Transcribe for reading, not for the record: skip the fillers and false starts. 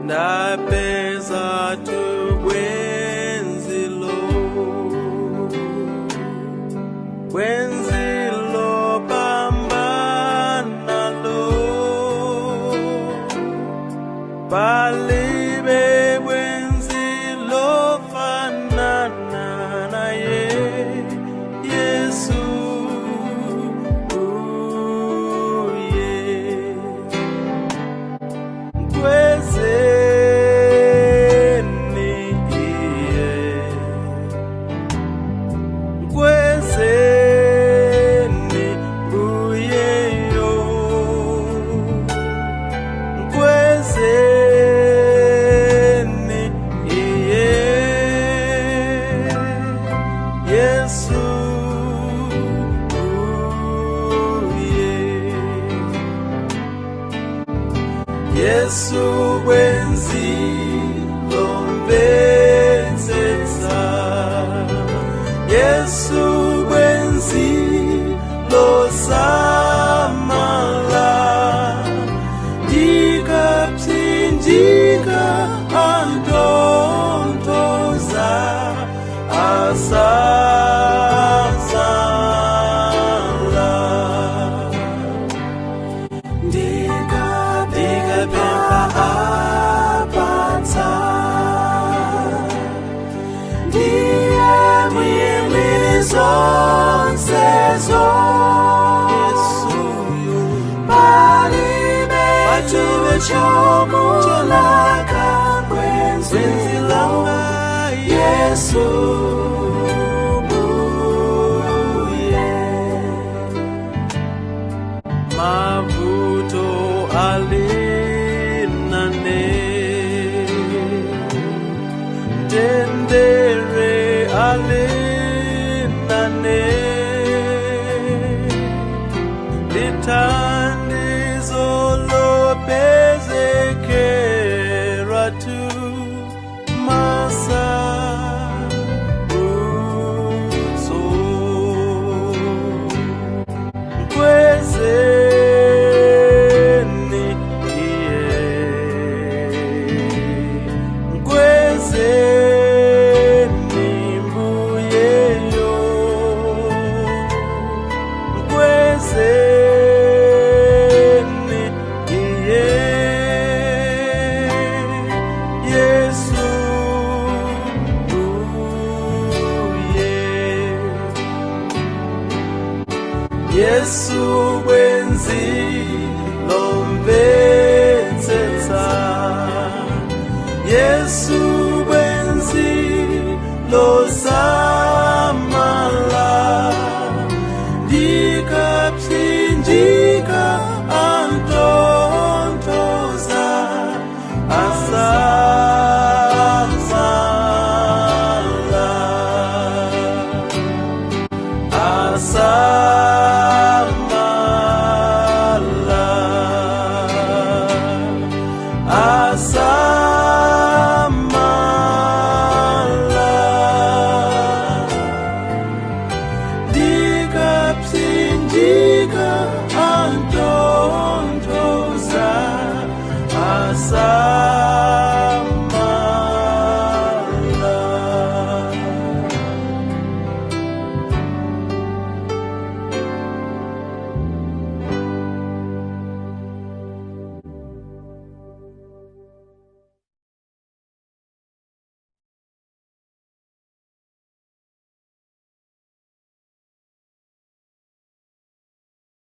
Ndapeza tu bwenzilo, bwenzilo pambanalo, palibe bwenzilo fanana naye Yesu uye. Mkwezeni iye, mkwezeni uyeyo, mkwezeni iye Yesu uye. Yesu bwenzi lomvetsetsa, Yesu bwenzi losamala, ndikapsinjika antontoza asamala. Ndikapempha apatsa, ndiye mwini zonsezo, palibe chomulaka bwenzi langa Yesu mbuye. Mavuto alinane, tendere alinane, lithandizo lopezekera tu masa utso. Mkwezeni iye, mkwezeni mbuyeyo, mkwezeni iye Yesu uye. Yesu bwenzi lomvetsetsa, Yesu